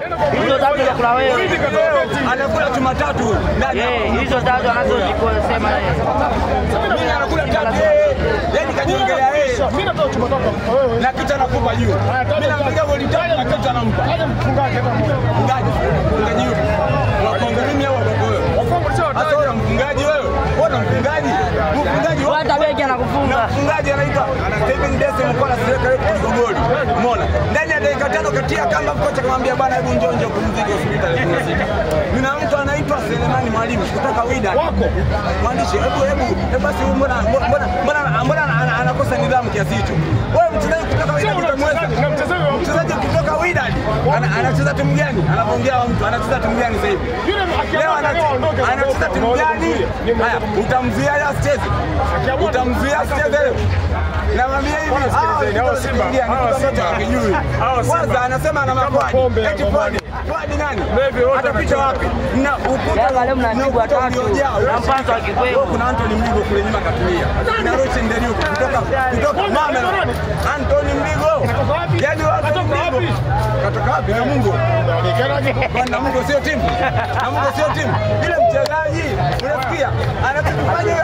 Hizo tatu za kula wewe. Anakula chuma tatu. Hizo tatu anazozisema yeye. Mimi anakula tatu. Yaani kajiongelea yeye. Mimi natoa chuma tatu kwa wewe. Na kitu anakupa juu. Mimi nampiga goli tatu na kitu anampa. Aje mfungaji hata mmoja. Mfungaji. Mfungaji yupi? Wa Kongo mimi au wa Kongo wewe? Wa Kongo sio watatu. Sasa wewe mfungaji wewe. Wewe mfungaji. Mfungaji wewe hata beki anakufunga. Mfungaji anaitwa Steven Dese mkola sasa karibu goli. Umeona? Ndani ya dakika 5 katia kamba kocha akamwambia bwana hebu njoo njoo pumzike hospitali 16. Nina mtu anaitwa Selemani Mwalimu kutoka Wydad. Wako. Mwandishi hebu basi mbona mbona mbona anakosa nidhamu kiasi hicho? Wewe mchezaji kutoka Wydad utamweza? Mchezaji kutoka Wydad anacheza timu gani? Anaongea mtu anacheza timu gani sasa hivi? Leo anacheza timu gani? Haya, utamzuia asicheze. Utamzuia asicheze leo. Namwambia hivi, hao Simba, hao Simba hakijui. Kwanza anasema ana makwadi. Eti kwadi. Kwadi nani? Atapita wapi? Na ukuta leo mnapigwa tatu. Na mpanzo wa Kikwete. Kuna Anthony Mligo kule nyuma katulia. Na Roche Nderiuko kutoka mama Anthony Mligo. Yaani watu wapi? Katoka wapi? Na Mungu. Bwana Mungu sio timu. Na Mungu sio timu. Ile mchezaji unasikia anachokifanya.